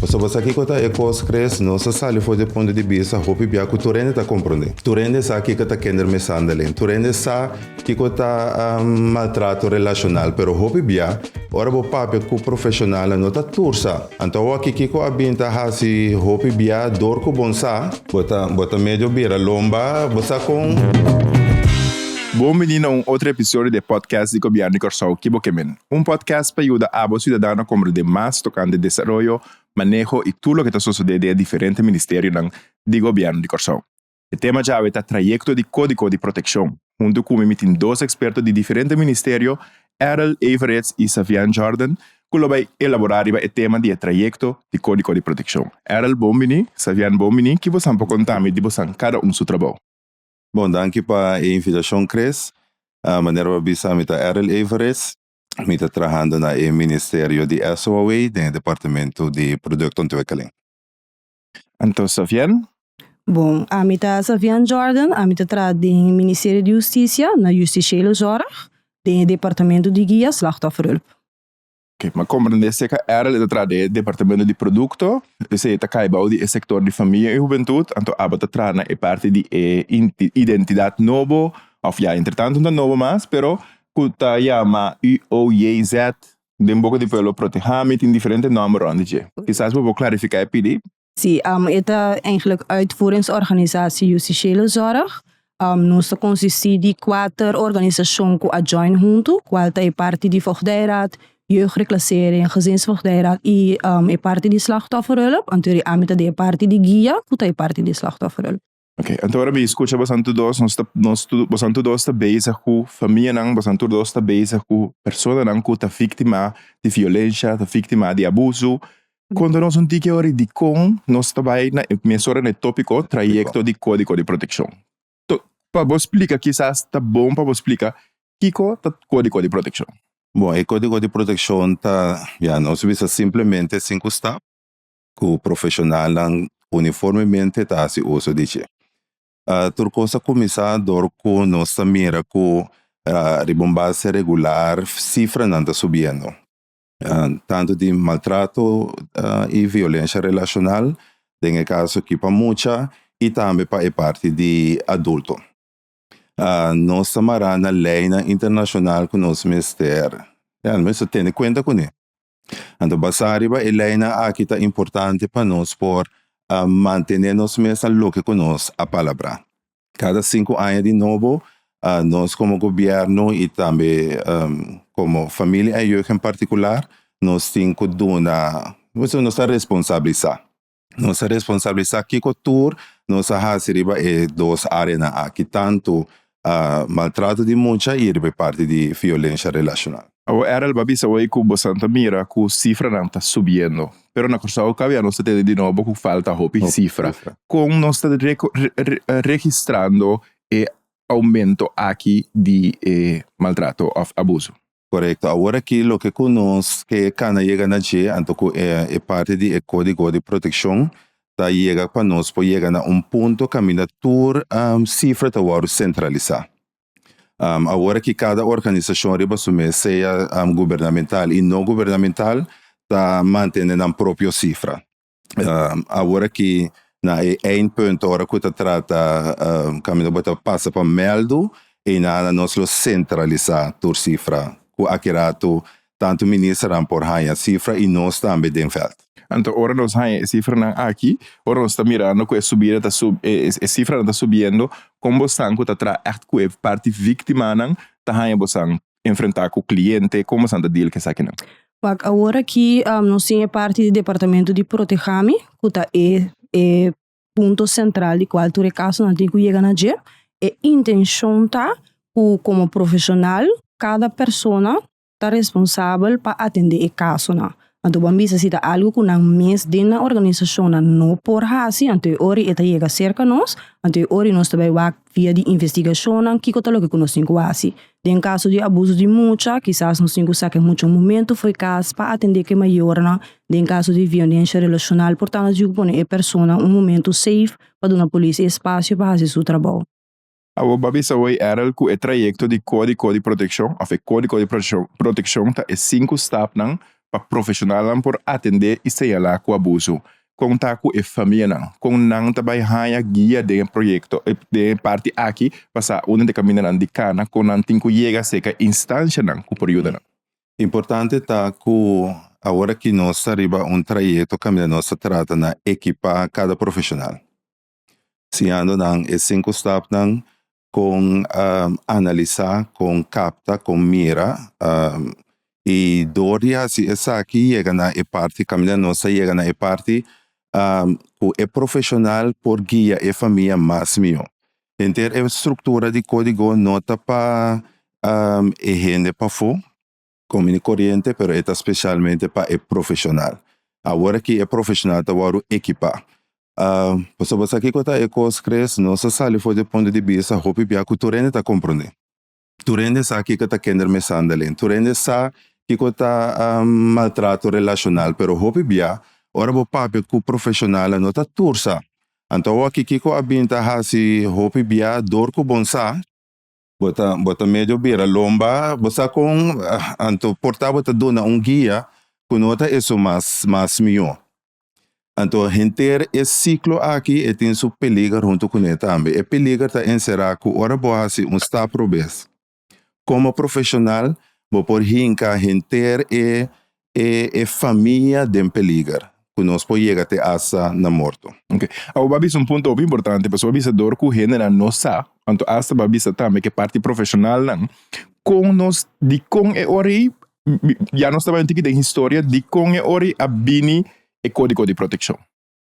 Pasobra sa kiko ta e kos, Chris? Nos a sali for di e punto di bista hopi bia ku tur hende ta komprondé. Tur hende sa kiko ta kindermishandeling. Tur hende sa kiko ta maltrato relashonal. Pero hopi bia, ora bo papia ku profeshonalnan no ta tur sa. Anto awor aki kiko a bin ta hasi hopi bia dor ku bon sa, bo ta bo ta medio bira lomba, bo sa kon. Bon bini na un otro episodio di e podcast di Gobièrnu di Kòrsou Ki Bo Ke Men. Un podcast pa yuda abo siudadano komprendé mas tokante desaroyo, maneho i tur loke ta sosodé den e diferente ministerionan di Gobièrnu di Kòrsou. E tema djawe ta Trayekto di Kódigo di Protekshon. Huntu ku mi mi tin dos eksperto di diferente ministerio, Errol Everitz i Savian Jordan, ku lo bai elaborá riba e tema di e trayekto di Kódigo di Protekshon. Errol, bon bini. Savian, bon bini. Ki bosan por konta mi di bosan kada un su trabou? Bon, danki pa e invitashon, Chris. Manera bo a bisa, mi ta Errol Everitz. Mi ta trahando na e ministerio di SOAW den e departamento di Productontwikkeling. Anto Savian? Bon, ami ta Savian Jordan, ami ta traha den Ministerio di Hustisia na Justitiële Zorg, den e departamento di guia Slachtofferhulp. Ok, m'a komprendé seka Errol e ta traha den e departamento di produkto, esei e ta kai bou di e sektor di famia i hubentut, anto abo ta traha na e parti di e identidat nobo, òf ya entretanto no ta nobo mas, pero ku ta yama UOJZ, den boka di pueblo Protehami, tin diferente nòmber rònt di dje. Kisas bo por klarifiká e pidi? Sí, e ta eigenlijk Uitvoeringsorganisatie Justitiële Zorg. Nos ta konsistí di kuater organisashon ku a join huntu, kual ta e parti di Voogdijraad, Jeugdreclassering, Gezinsvoogdijraad i e parti di Slachtofferhulp. Anto ami ta den e parti di guia ku ta e parti di Slachtofferhulp. Ok, anto ora mi skucha bosan tur dos, nos ta, nos tur, bosan tur dos ta bezig ku famianan, bosan tur dos ta bezig ku personanan ku ta víktima di violensha, ta víktima di abusu. Konta nos un tiki ora dikon nos ta bai na e mesora na e tópiko trayekto di kódigo di protekshon. To, pa bo splika kisas ta bon pa bo splika kiko ta kódigo di protekshon. Bon, e kódigo di protekshon ta, ya, nos bisa simplemente sinku stap ku profeshonalnan uniformemente ta hasi uso di dje. Tur kos a kuminsá dor ku nos ta mira ku riba un base regular sifranan ta subiendo. Tantu di maltrato i violensha relashonal, den e kaso aki pa mucha i tambe pa e parti di adulto. Nos ta mará na leinan internashonal ku nos mester, ya, nos mester tene kuenta kuné. Anto basá riba e leinan aki ta importante pa nos por mantené nos mes na loke ku nos a palabrá. Kada sinku aña di nobo nos komo gobièrnu i tambe komo familia en jeugd en partikular nos tin ku duna, nos ta responsabilisá. Nos ta responsabilisá kiko tur nos a hasi riba e dos áreanan aki, tantu maltrato di mucha i riba e parti di violensha relashonal. Awor Errol bo a bisa hoy ku bosan ta mira ku sifranan ta subiendo, pero na Kòrsou kabia nos ta tende di nobo ku falta hopi sifra. Kon nos ta registrando e oumento aki di e maltrato òf abuso? Korekto. Awor aki loke ku nos ke kana yega na dje, anto ku e parti di e kódigo di protekshon ta yega pa nos por yega na un punto kaminda tur sifra ta wòrdu sentralisá. Awor aki kada organisashon riba su mes, sea gubernamental i no gubernamental, ta mantene nan propio sifra. Awor aki na e eindpunt ora ku ta trata kaminda bo ta pasa pa mèldu, einan nos lo sentralisá tur sifra ku aki ratu tantu ministernan por haña sifra i nos tambe den vèlt. Anto ora nos haña e sifranan aki, ora nos ta mirando ku e subida ta sub, e sifranan ta subiendo, kon bosan ku ta traha ègt ku e parti víktimanan ta haña bosan enfrentá ku kliente, kon bosan ta deal ku esakinan? Wak, awor aki nos tin e parti di departamento di Protehami ku ta e e punto sentral di kual tur e kasonan tin ku yega na dje. E intenshon ta ku komo profeshonal kada persona ta responsabel pa atendé e kasonan. Anto bo a bisa si ta algu ku nan mes den nan organisashonnan no por hasi, anto e ora e ta yega serka nos, anto e ora nos ta bai wak via di investigashonnan kiko ta loke ku nos tin ku hasi. Den kaso di abuso di mucha, kisas nos tin ku saka e mucha un momento for e kas pa atendé ku e mayornan. Den kaso di violensha relashonal, por ta nos tin ku pone e persona un momento safe pa duna polis e espasio pa hasi su trabou. Awor bo a bisa hoy Errol ku e trayekto di Kódigo di Protekshon òf e Kódigo di Protekshon ta e sinku stapnan. pa profeshonalnan por atendé i señalá ku abusu. Kon ta ku e famianan? Kon nan ta bai haña guia den e proyekto, den e parti aki pa sa unda ta e kamindanan di kana, kon nan tin ku yega serka instanshanan ku por yuda nan? Importante ta ku awor aki nos ta riba un trayekto kaminda nos ta trata na ekipá kada profeshonal, siñando nan e sinku stapnan kon analisá, kon kapta, kon mira i dor di hasi esaki yega na e parti kaminda nos ta yega na e parti ku e profeshonal por guia e famia mas mihó. Henter e struktura di kódigo no ta pa e hende pafó komun i koriente, pero e ta spesialmente pa e profeshonal. Awor aki e profeshonal ta wòrdu ekipá. Pasobra sa kiko ta e kos, Chris? Nos a sali for di e punto di bista hopi bia ku tur hende ta komprondé. Tur hende sa kiko ta kindermishandeling, tur hende sa kiko ta maltrato relashonal, pero hopi bia ora bo papia ku profeshonalnan no ta tur sa. Anto awor kiko a bin ta hasi hopi bia dor ku bon sa, bo ta bo ta medio bira lomba, bo sa kon anto por ta bo ta duna un guia ku no ta esun mas mas mihó. Anto henter e siklo aki e tin su peliger huntu kuné tambe. E peliger ta enserá ku ora bo hasi un stap robes komo profeshonal bo por hinka henter e e famia den peliger ku nos por yega te asta na morto. Ok. Awor bo a bisa un punto hopi importante pasobra bo a bisa dor ku hendenan no sa, anto asta bo a bisa tambe ku e parti profeshonalnan kon nos dikon e ora ei ya nos ta bai un tiki den historia dikon e ora ei a bini e kódigo di protekshon.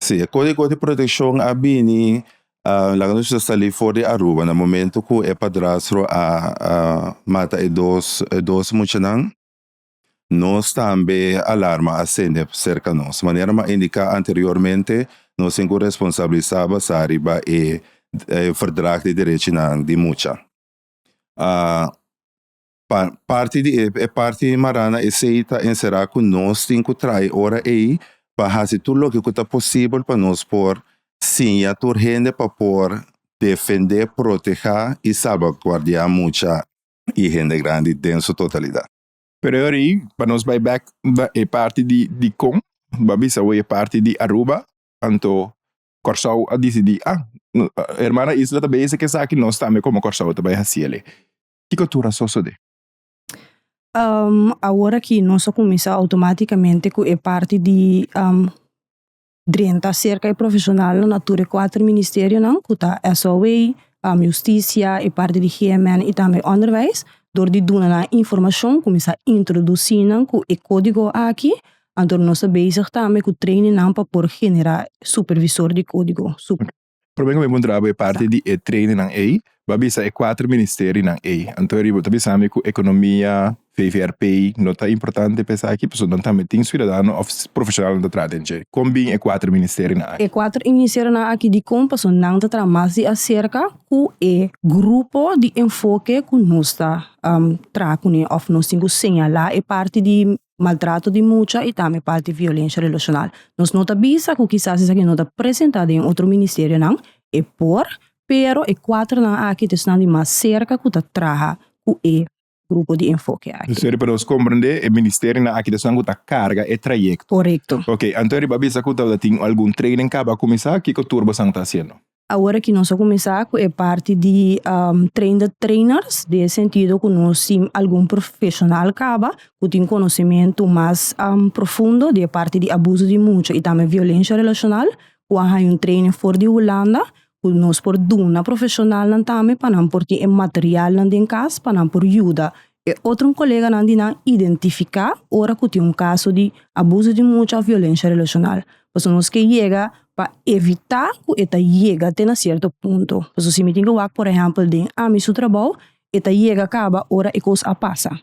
Sí, e kódigo di protekshon a bini laga nos bisa sali for di Aruba na momento ku e padrastro a mata e dos e dos muchanan. Nos tambe alarma a sende serka nos. Manera mi a indiká anteriormente, nos tin ku responsabilisá basá riba e Verdrag di Derechinan di Mucha. Parti di e parti mará na esei ta enserá ku nos tin ku traha e ora ei pa hasi tur loke ku ta posibel pa nos por siña tur hende pa por defendé, protehá i salbaguardiá mucha i hende grandi den su totalidat. Pero e ora ei, pa nos bai bèk na e parti di dikon, bo a bisa awor e parti di Aruba, anto Kòrsou a disidí, ah, hermana Isla ta bezig esaki, nos tambe komo Kòrsou ta bai hasi el'e. Kiko tur a sosodé? Awor aki nos a kuminsá outomátikamente ku e parti di drenta serka e profeshonalnan na tur e kuater ministerionan ku ta SOA, Hustisia, e parti di GMN i tambe Onderwijs dor di duna nan informashon kuminsá introdusí nan ku e kódigo aki. Anto nos ta bezig tambe ku trainingnan pa por generá supervisor di kódigo. Prome ku mi puntra bo e parti di e trainingnan ei, bo a bisa e kuater ministerionan ei. Anto riba bo ta bisa mi ku ekonomia, VVRP, no ta importante pa esaki pasobra nan tambe tin siudadano òf profeshonalnan ta traha den dje. Kon bin e kuater ministerionan aki? E kuater ministerionan aki dikon? Pasobra nan ta traha mas di aserka ku e grupo di enfoke ku nos ta traha kuné òf nos tin ku señalá e parti di maltrato di mucha i tambe parti violensha relashonal. Nos no ta bisa ku kisas esaki no ta presentá den otro ministerionan, e por, pero e kuaternan aki ta esnan di mas serka ku ta traha ku e grupo di enfoke aki. Seri pa nos komprendé, e ministerionan aki ta esnan ku ta karga e trayekto. Korekto. Oke, anto riba bisa ku tabata tin algun training kaba a kuminsá, kiko tur bosan ta hasiendo? Awor aki nos a kuminsá ku e parti di train the trainers, den e sentido ku nos tin algun profeshonal kaba ku tin konosementu mas profundo di e parti di abuso di mucha i tambe violensha relashonal ku a haña un training for di Hulanda ku nos por duna profeshonalnan tambe pa nan por tin e materialnan den kas pa nan por yuda e otro koleganan di nan identifiká ora ku tin un kaso di abuso di mucha òf violensha relashonal. Pasobra nos ke yega pa evitá ku e ta yega te na sierto punto. Pasobra si mi tin ku wak por ehèmpel den ami su trabou, e ta yega kaba ora e kos a pasa.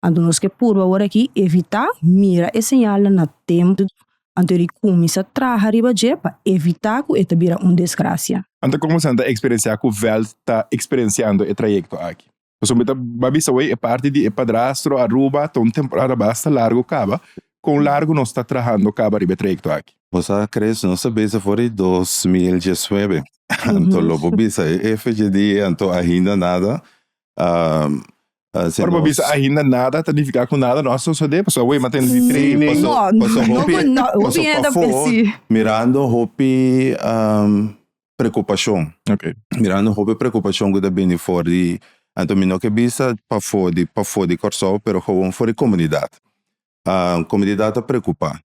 Anto nos ke purba awor aki evitá mira e señalnan na tempu anto di kuminsá traha riba dje pa evitá ku e ta bira un desgrasia. Anto komo esnan ta eksperensiá ku vèlt ta eksperensiando e trayekto aki? Pasobra mi ta ba bisa wey e parti di e padrastro Aruba ta un temporada basta largo caba, con largo nos ta trahando caba riba e trayecto aki? Bo sa Chris, nos ta bezig for di 2019, anto lo bo bisa e FGD anto ainda nada. Si Ora bo nos. bisa ainda nada ta nifiká ku nada no a sosodé, pasobra awor m'a tende di Sí, training. Paso, no, paso no hopi, ku no, paso hopi hende ta pafó, sí. mirando hopi preokupashon. Ok. Mirando hopi preokupashon ku ta bini for di, anto mi no ke bisa pafó di pafó di Kòrsou, pero gewoon for di komunidat. Komunidat ta preokupá.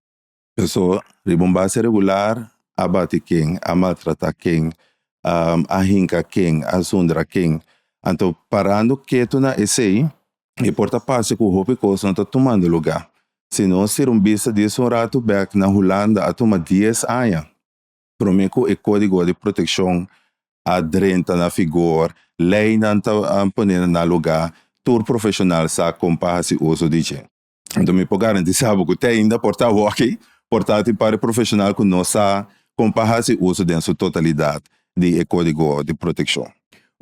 Paso riba un base regular a bati ken, a maltratá ken, a hinka ken, a zundra ken. Anto parando ketu na esei e por ta parse ku hopi kos no ta tumando lugá. Si nos tira un bista di es un ratu bèk na Hulanda a tuma dies aña promé ku e kódigo di protekshon a drenta na figor, leinan ta pone na lugá, tur profeshonal sa kon pa hasi uso di dje. Anto mi por garantisa bo ku te ainda por ta awor-aki, por ta tin par di profeshonal ku no sa kon pa hasi uso den su totalidat di e kódigo di protekshon.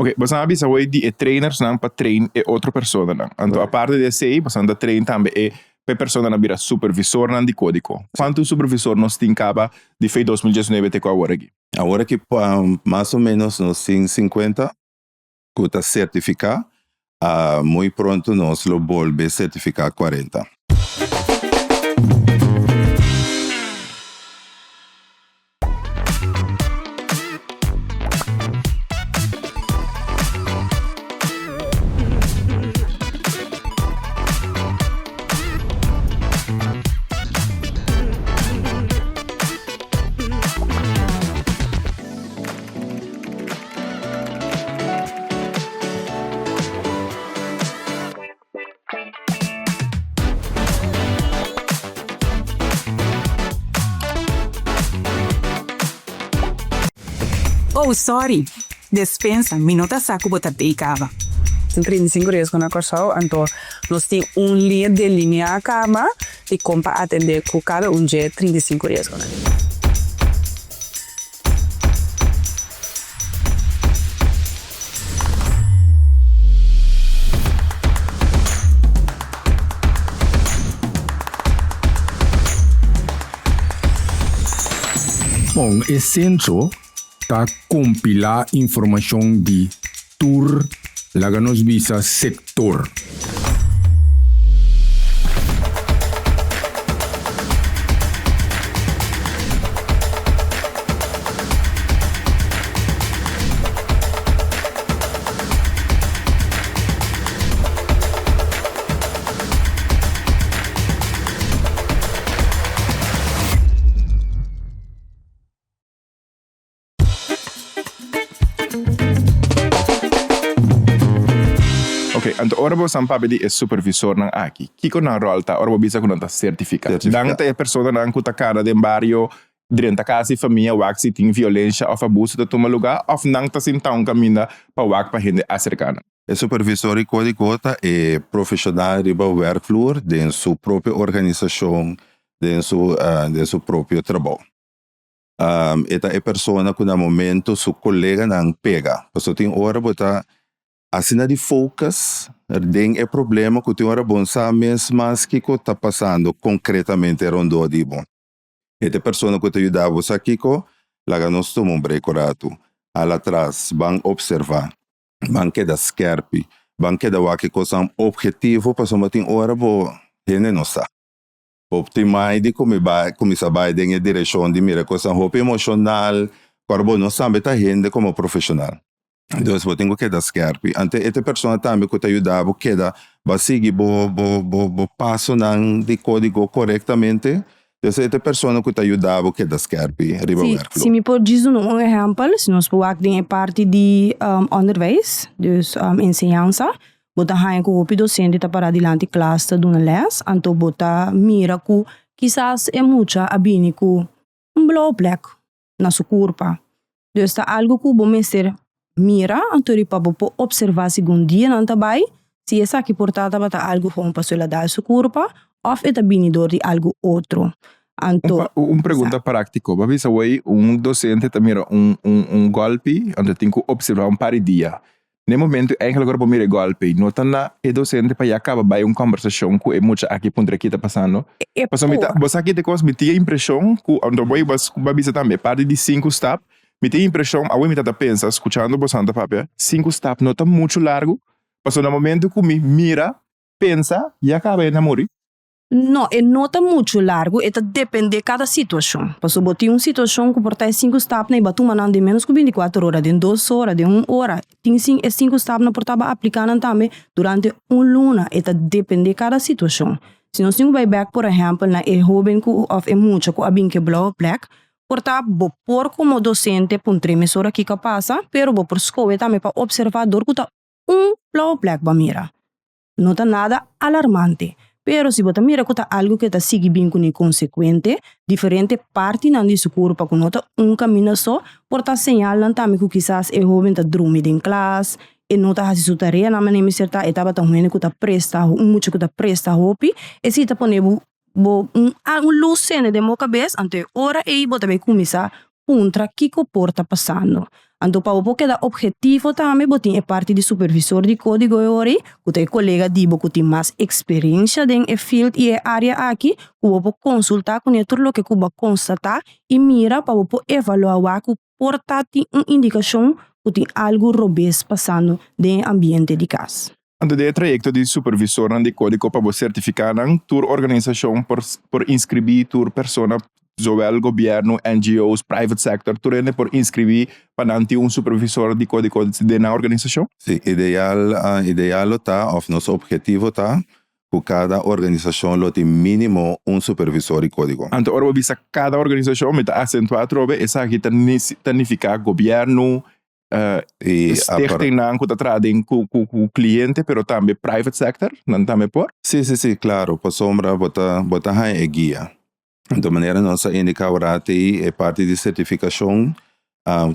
Ok, boso a bisa hoy di e trainersnan pa train e otro personanan. Anto aparte di esei, boso ta train tambe e pa e personanan bira supervisornan di kódigo. Kuantu supervisor nos tin kaba di fei 2019 te ku awor aki? Awor aki mas o ménos nos tin 50 ku ta sertifiká. Muy pronto nos lo bolbe sertifiká 40. Oh sorry, despensa, mi no ta sa ku bo ta tei kaba. Tin 35 riesgo na Kòrsou, anto nos tin un liña delineá kaba di kon pa atendé ku kada un dje 35 riesgonan. Bon, e sentro ta kompilá informashon di tur, laga nos bisa, sektor. Ok, anto ora bo san papia di e supervisornan aki, kiko nan ròl ta ora bo bisa ku nan ta sertifiká? Nan ta e personanan ku ta kana den bario, drenta kas di famia wak si tin violensha òf abuso ta tuma lugá òf nan ta sinta un kaminda pa wak pa hende aserká nan? E supervisor di kódigo ta e profeshonal riba wèrkvloer den su propio organisashon, den su den su propio trabou. E ta e persona ku na momento su koleganan pega. Pasobra tin ora bo ta asina di focus den e problema ku tin ora bo no sa mes mas kiko ta pasando konkretamente rondó di bo. E ta e persona ku ta yuda bo sa kiko, laga nos tuma un break un ratu, hala atras, ban opservá, ban keda skèrpi, ban keda wak e kosnan ophetivo pasobra tin ora bo hende no sa. Hopi tin mai di ku mi bai kuminsá bai den e direkshon di mira kosnan hopi emoshonal, ku ora bo no sambe ta hende komo profeshonal. Dus bo tin ku keda skèrpi. Ante e ta e persona tambe ku ta yuda bo keda bo a sigui bo bo bo bo pasonan di kódigo korektamente. Dus e ta e persona ku ta yuda bo keda skèrpi riba Si, wèrkvloer. si mi por djis duna un ehèmpel, si nos por wak den e parti di ònderwijs, dus enseñansa, Bo ta haña ku hopi dosente ta pará dilanti klas ta duna lès, anto bo ta mira ku kisas e mucha a bini ku un blou plek na su kurpa. Dus ta algu ku bo mester mira, anto di pa bo por opservá segun dianan ta bai, si esaki por ta tabata algu gewoon pasobra el a dal su kurpa òf e ta bini dor di algu otro. Anto. Un pregunta práktiko, bo a bisa awor un dosente ta mira un gòlpi, anto tin ku opservá un par di dia. Na e momento eigenlijk ora bo mira e golpe no ta na e docente pa ya caba bay un conversacion cu e mucha aki puntra ki ta pasando. E Pasobra mi ta por. bo sa ki ta e cos mi tin e impresion cu anto bo bo a bisa tambe parti di cinco stap mi tin e impresion awe mi ta ta pensa scuchando bo santa papia cinco stap no ta mucho largo. Pasobra na momento ku mi mira, pensa, ya kaba e na muri. No, e no ta muchu largu, e ta dependé kada situashon. Pasobra bo tin un situashon ku por ta e sinku stapnan i bo a tuma nan den ménos ku bintikuater ora, den dos ora, den un ora. Tin sin e sinku stapnan por taba apliká nan tambe durante un luna. E ta dependé kada situashon. Si nos tin ku bai bèk por ehèmpel na e hóben ku òf e mucha ku a bin ku e blauwe plek, por ta bo por komo dosente puntr'é mesora kiko a pasa, pero bo por skohe tambe pa opservá dor ku ta un blauwe plek bo a mira. No ta nada alarmante, pero si bo ta mira ku ta algu ku e ta sigui bin kuné konsekuente, diferente partinan di su kurpa ku no ta un kaminda so, por ta señalnan tambe ku kisas e hóben ta drumi den klas, e no ta hasi su tareanan manera mester ta, e tabata un hende ku ta presta, un mucha ku ta presta hopi, esei ta pone bo bo un un lus sende den bo kabes, anto e ora ei bo ta bay kuminsá puntra kiko por ta pasando. Anto pa bo por keda obhetivo tambe bo tin e parti di supervisor di kódigo e ora ei, ku ta e kolega di bo ku tin mas eksperensia den e field i e área aki, ku bo por konsultá kuné tur loke ku bo a konstatá i mira pa bo por evaluá wak ku por ta tin un indikashon ku tin algu robes pasando den e ambiente di kas. Anto den e trayekto di supervisornan di kódigo pa bo sertifiká nan, tur organisashon por por inskribí, tur persona, zowel gobièrnu, NGO's, private sector, tur hende por inskribí pa nan tin un supervisor di kódigo den nan organisashon? Sí, ideal ideal lo ta òf nos objetivo ta ku kada organisashon lo tin mínimo un supervisor di kódigo. Anto ora bo bisa kada organisashon, mi ta asentuá atrobe, esaki ta ta nifiká gobièrnu, stichtingnan ku ta traha den ku ku kliente pero tambe private sector nan tambe por? Sí sí sí klaro pasobra bo ta bo ta haña e guia. Anto manera nos a indiká ora ei e parti di sertifikashon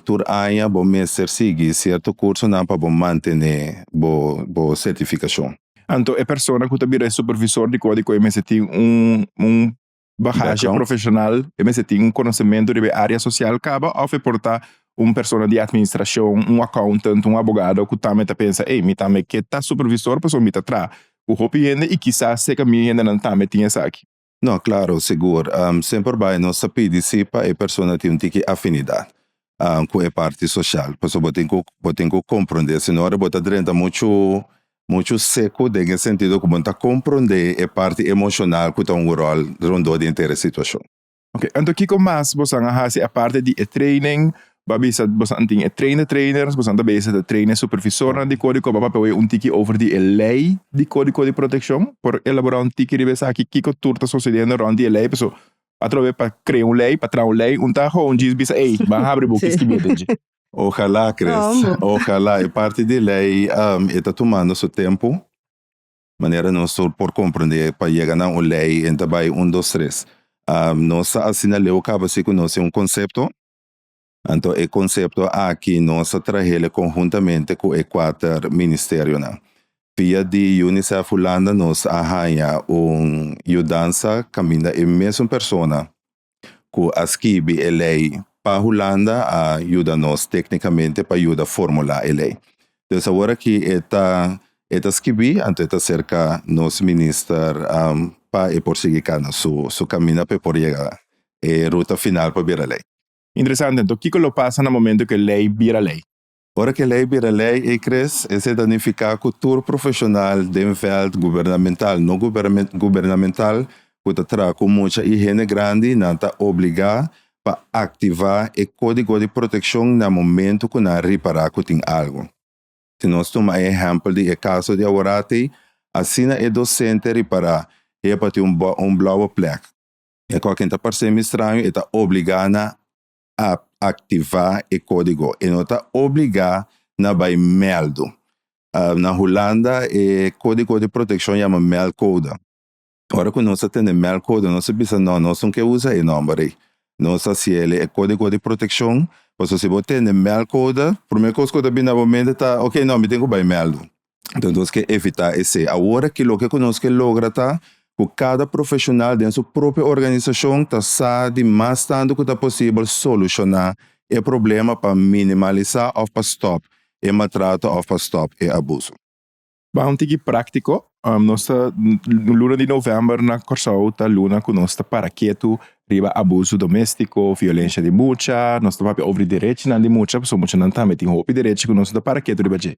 tur aña bo mester sigui sierto kursonan pa bo mantené bo bo sertifikashon. Anto e persona ku ta bira e supervisor di kódigo e mester tin un un bagahe profesional, e mester tin un konosementu riba e área sosial kaba òf e por ta un persona di atministrashon, un accountant, un abogado ku tambe ta pensa, ey, mi tambe ke ta supervisor pasobra mi ta traha ku hopi hende i kisas serka mi hendenan tambe tin esaki. No, klaro, sigur. Semper bai nos ta pidi si pa e persona tin un tiki afinidat ku e parti sosial, pasobra bo tin ku bo tin ku komprondé, si no ora bo ta drenta muchu Muchu seku den e sentido ku bo no ta komprondé e parti emoshonal ku ta un ròl rondó di henter e situashon. Oke, anto kiko mas bosan a hasi aparte di e training? Bo a bisa bosan tin e train the trainers, bosan ta bezig ta train e supervisornan di Kódigo, bo a papia un tiki over di e lei di Kódigo di Protekshon? Por elaborá un tiki riba esaki, kiko tur ta sosediendo rònt di e lei? Pasobra atrobe pa krea un lei, pa traha un lei, un ta gewoon djis bisa ey, ban habri boki skibi den dje. Ojalá, Chris. Ojalá. E parti di lei e ta tumando su tempu. Manera nos tur por komprendé pa yega na un lei en ta bai un dos tres. Nos ta asina leu kaba si ku nos tin un konsepto. Anto e konsepto aki nos a trahele konhuntamente ku e kuater ministerionan. Via di UNICEF Hulanda nos a haña un yudansa kaminda e mesun persona ku a skibi e lei pa Hulanda a yuda nos téknikamente pa yuda formulá e lei. Dus awor aki e ta e ta skibí, anto e ta serka nos minister pa e por sigui kana su su kaminda pa e por yega e ruta final pa bira lei. Interesante, anto kiko lo pasa na momento ku e lei bira lei? Ora ku e lei bira lei, e kres, esei ta nifiká ku tur profeshonal den vèlt gubernamental, no gubernamental, ku ta traha ku mucha i hende grandi, nan ta obligá pa aktivá e kódigo di protekshon na momentu ku nan ripará ku tin algu. Si nos tuma e ehèmpel di e kaso di aworati, asina e dosente ripará hepa tin un blauwe plek. E kòken ta parsé mi straño, e ta obligá na a aktivá e kódigo. E no ta obligá na bai mèldu. Na Hulanda e kódigo di protekshon yama meldcode. Ora ku nos a tende meldcode nos a bisa no, nos no ke usa e nòmber ei. Nos a hasiel e kódigo di protekshon pasobra si bo tende meldcode promé kos ku ta bini na bo mente ta oke no mi tin ku bai mèldu. Enton nos ke evitá esei. Awor aki loke ku nos ke logra ta ku kada profeshonal den su propio organisashon ta sa di mas tantu ku ta posibel solushoná e problema pa minimalisá òf pa stòp e maltrato òf pa stòp e abuso. Ban un tiki práktiko, nos ta luna di novèmber na Kòrsou ta luna ku nos ta para ketu riba abuso doméstiko, violensha di mucha, nos ta papia over di derechinan di mucha, pasobra muchanan tambe tin hopi derechi ku nos no ta para ketu riba dje.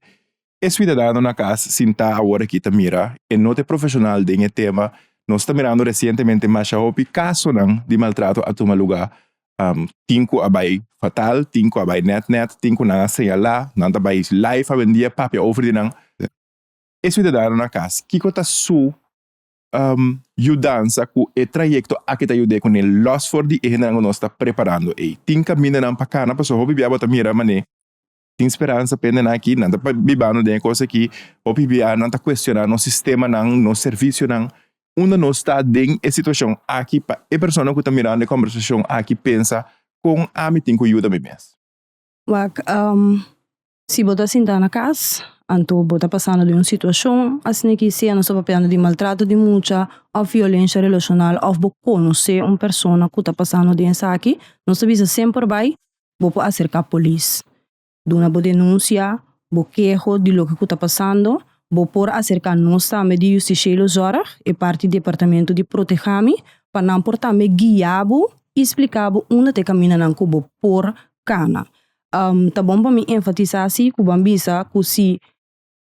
E suidadano na kas sintá awor aki ta mira e no ta e profeshonal den e tema. Nos ta mirando resientemente masha hopi kasonan di maltrato a tuma lugá. Tin ku a bai fatal, tin ku a bai nèt nèt, tin ku nan a señalá, nan ta bai live awendia papia over di nan. E suidadano na kas, kiko ta su yudansa ku e trayekto aki ta yud'é kuné lòs for di e hendenan ku nos ta preparando ei? Tin kamindanan pa kana pasobra hopi bia bo ta mira manera Tin speransa pa hendenan aki, nan ta bibando den e kos aki, hopi bia nan ta kuestioná nos sistemanan, nos servisionan, unda nos ta den e situashon aki pa e persona ku ta mirando e kòmbersashon aki pensa kon ami tin ku yuda mi mes. Wak, si bo ta sinta na kas, anto bo ta pasando den un situashon asin'aki, sea nos ta papiando di maltrato di mucha òf violensha relashonal òf bo konosé un persona ku ta pasando den esaki, nos ta bisa semper bai Bo por aserká polis, duna bo denunsia, bo keho di loke ku ta pasando. Bo por aserká nos tambe di Justitiële Zorg, e parti departamento di Protehami, pa nan por tambe guia bo i splika bo unda ta e kamindanan ku bo por kana. Ta bon pa mi enfatisá si ku bo a bisa ku si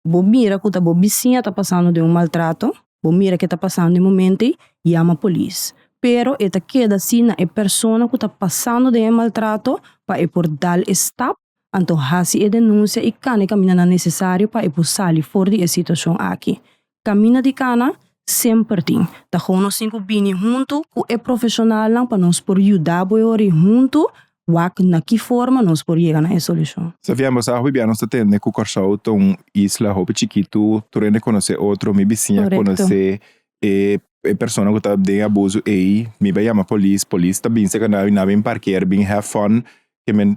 bo mira ku ta bo bisiña ta pasando den un maltrato, bo mira ke ta pasando den momento ei, yama polis. Pero e ta keda si na e persona ku ta pasando den e maltrato pa e por dal e stap, anto hasi e denunsia i kana e kamindanan nesesario pa e por sali for di e situashon aki. Kaminda di kana semper tin. Ta gewoon nos tin ku bini huntu ku e profeshonalnan pa nos por yuda bo e ora ei huntu wak na ki forma nos por yega na e solushon. Sofia, bo sa hopi bia nos ta tende ku Kòrsou ta un isla hopi chikitu, tur hende konosé otro, mi bisiña konosé e e persona ku ta den abuso ei, mi bai yama polis, polis ta bin serka nan, nan bin parker, bin have fun, ke men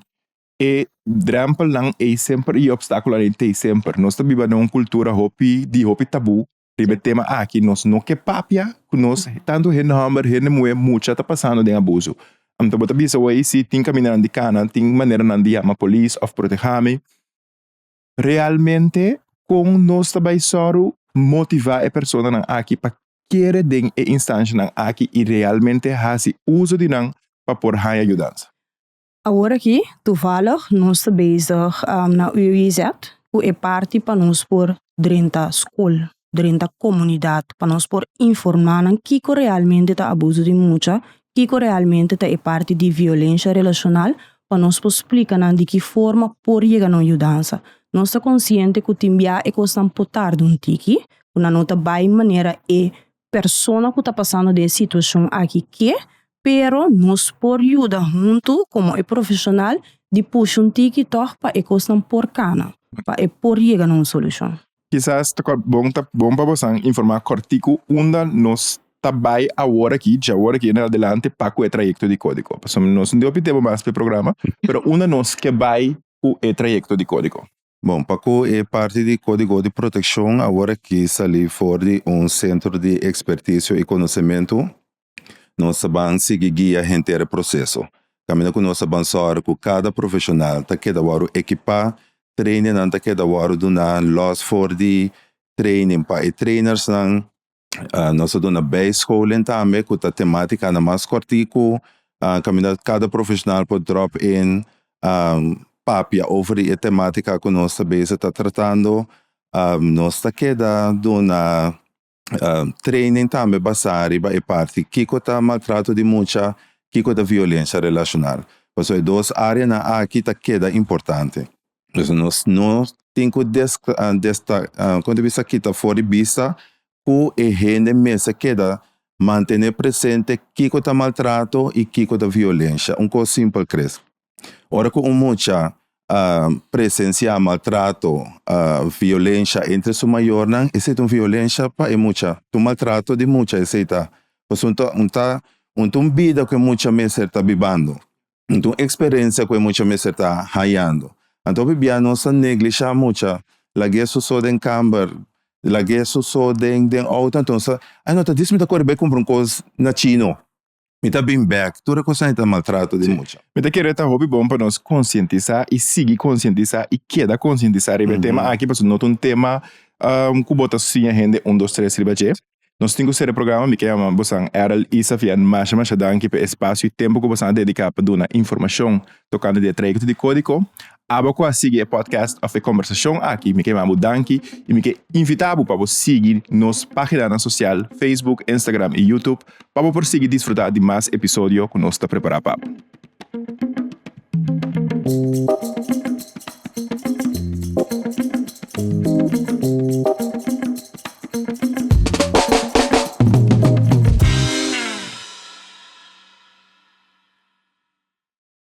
E drempelnan ei semper i e obstáculonan ei t'ei semper. Nos ta biba den un cultura hopi di hopi tabú riba e tema aki. Nos no ke papia ku nos tantu hende hòmber, hende muhé, mucha ta pasando den abuso. Anto bo ta bisa awor ei si tin kamindanan di kana, tin maneranan di yama polis òf protehá mi. Realmente kon nos ta bai sòru motivá e personanan aki pa kere den e instanshanan aki i realmente hasi uso di nan pa por haña yudansa? Awor aki toevallig nos ta bezig na UWZ ku e parti pa nos por drenta skol, drenta komunidat, pa nos por informá nan kiko realmente ta abuso di mucha, kiko realmente ta e parti di violensha relashonal, pa nos por splika nan di ki forma por yega na un yudansa. Nos ta konsiente ku tin bia e kosnan por tarda un tiki, ku nan no ta bai manera e persona ku ta pasando den e situashon aki ke, pero nos por yuda huntu komo e profeshonal di pusha un tiki tòg pa e kosnan por kana, pa e por yega na un solushon. Kisas ta bon ta bon pa bosan informá kòrtiku unda nos ta bai awor aki, djawor aki en adelante pa ku e trayekto di kódigo. Pasobra nos no tin hopi tempu mas pa e programa, pero unda nos ke bai ku e trayekto di kódigo. Bon, pa ku e parti di Kódigo di Protekshon awor aki sali for di un sentro di ekspertisio i konosementu, nos ta ban sigui guia henter e proseso. Kaminda ku nos ta ban sòru ku kada profeshonal ta keda wòrdu ekipá, trainingnan ta keda wòrdu duná lòs for di training pa e trainersnan. Nos ta duna bijscholing tambe ku ta tematikanan mas kòrtiku kaminda kada profeshonal por drop in papia over di e tematika ku nos ta bezig ta tratando. Nos ta keda duna training tambe basá riba e parti kiko ta maltrato di mucha, kiko ta violensha relashonal. Pasobra e dos áreanan aki ta keda importante. Pues nos no tin ku kon ta bisa kita for di bista ku e hende mester keda mantené presente kiko ta maltrato i kiko ta violensha. Un kos simpel kres. Ora ku un mucha presensiá maltrato, violensha entre su mayornan, esei ta un violensha pa e mucha, ta un maltrato di mucha esei ta. Pasobra un ta un ta un bida ku e mucha mester ta bibando. Un eksperensia ku e mucha mester ta hayando. Anto hopi bia nos ta neglishá mucha, lag'é su so den kamber, lag'é su so den den outo, anto nos ta, ay no ta dis mi ta kore bai kumpra un kos na chino, mi ta bin bèk, tur e kosnan ei ta maltrato di mucha. Mi ta kere ta hopi bon pa nos konsientisá i sigui konsientisá i keda konsientisá riba e tema aki, pasobra no ta un tema ku bo ta siña hende un dos tres riba dje. Nos tin ku sera e programa, mi ke yama bosan Errol i Safian masha masha danki pa e espasio i tempu ku bosan a dediká pa duna informashon tokante di e trayekto di kódiko. Abo ku a sigui e podcast òf e kombersashon aki, mi ke manda bo danki i mi ke invitá bo pa bo sigui nos páginanan sosial, Facebook, Instagram i YouTube, pa bo por sigui disfrutá di mas episodio ku nos ta prepará pa bo.